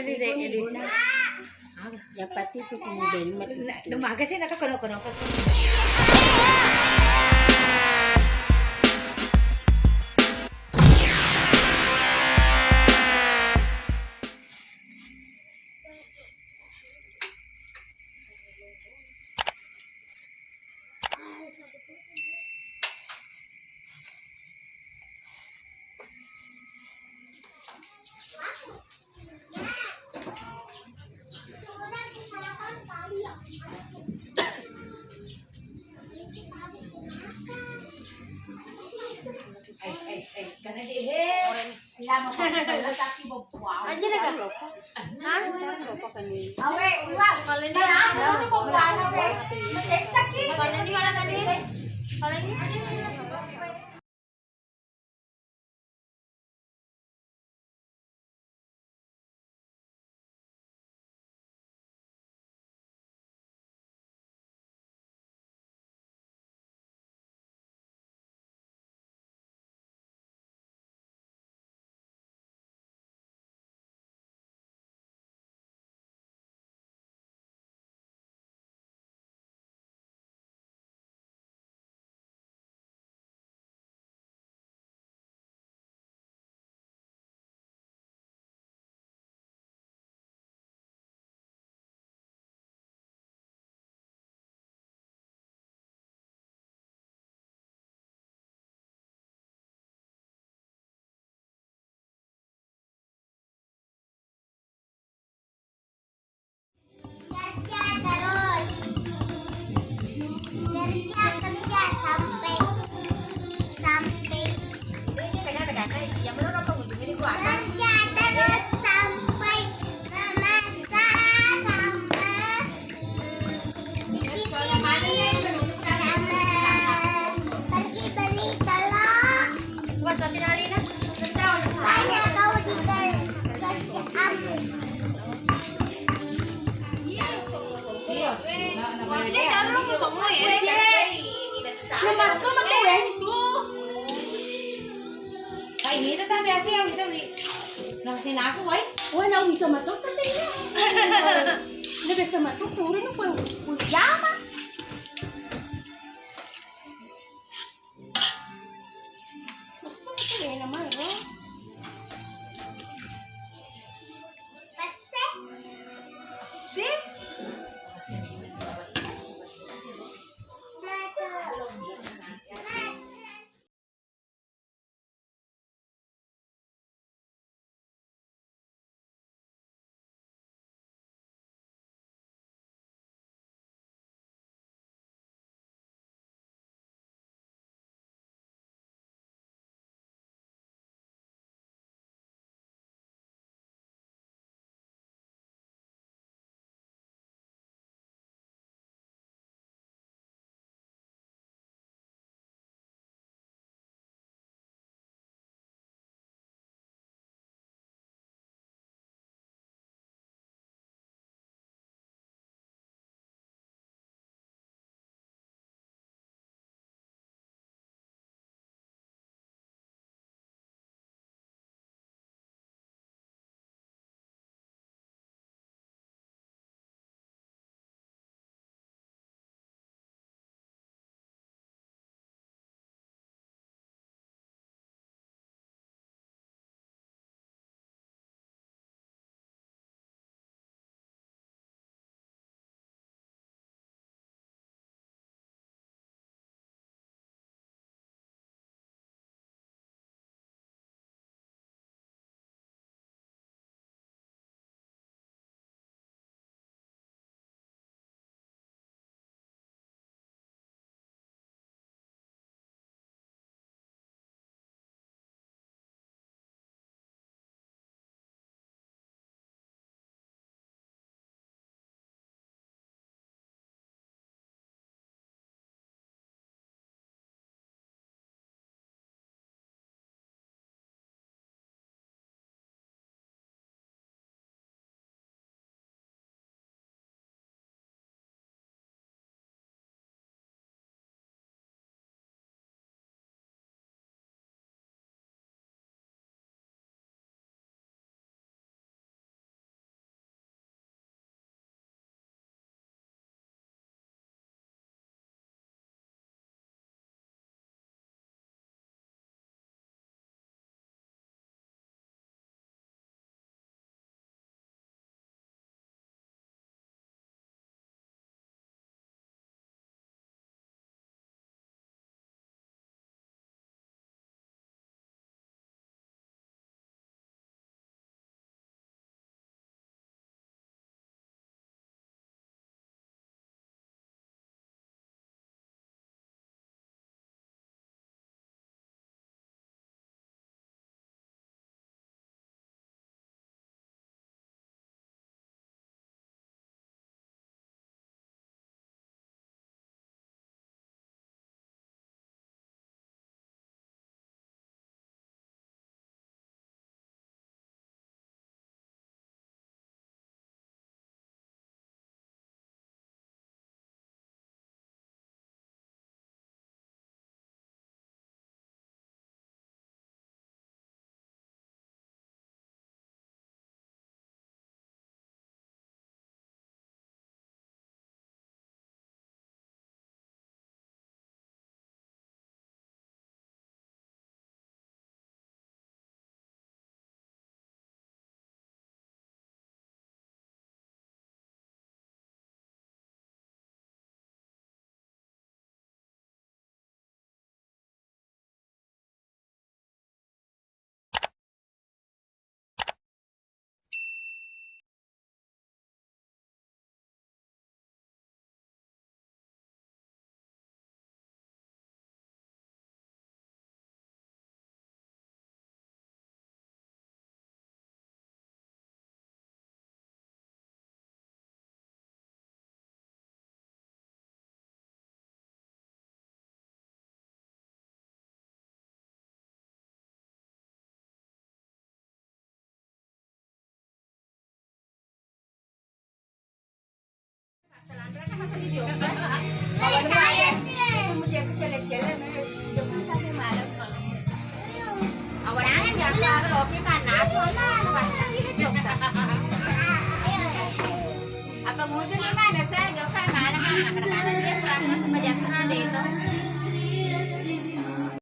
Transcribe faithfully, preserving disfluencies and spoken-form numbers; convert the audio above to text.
Yang pasti itu tunggu beli mati. Nah, maga sih, naka kono-kono. Aja deh, Kak. Hah? Kalau ini, kalau ini malah tadi. Kalau ini. Kerja terus. Kerja, kerja sampai, sampai. Kerja terus sampai memasak, sampai cuci piring, sampai pergi beli telur. Banyak kau di kerjaanmu. Iya. Lu masuk mah tuh, eh, itu. Kayak gitu, tapi asli yang gitu, Wi. Nasi nasu, woi. Woi, nang itu mah tuh, sih. Ini biasa mah tuh, turun, woi, woi, jama. Masa itu ya namanya? Pese. Pese? Mata. Oke, mana? Soalnya pasti kita jokka. Apa mutu nih mana saya jokka mana kan anak-anak dia kurang sama jasra deh itu.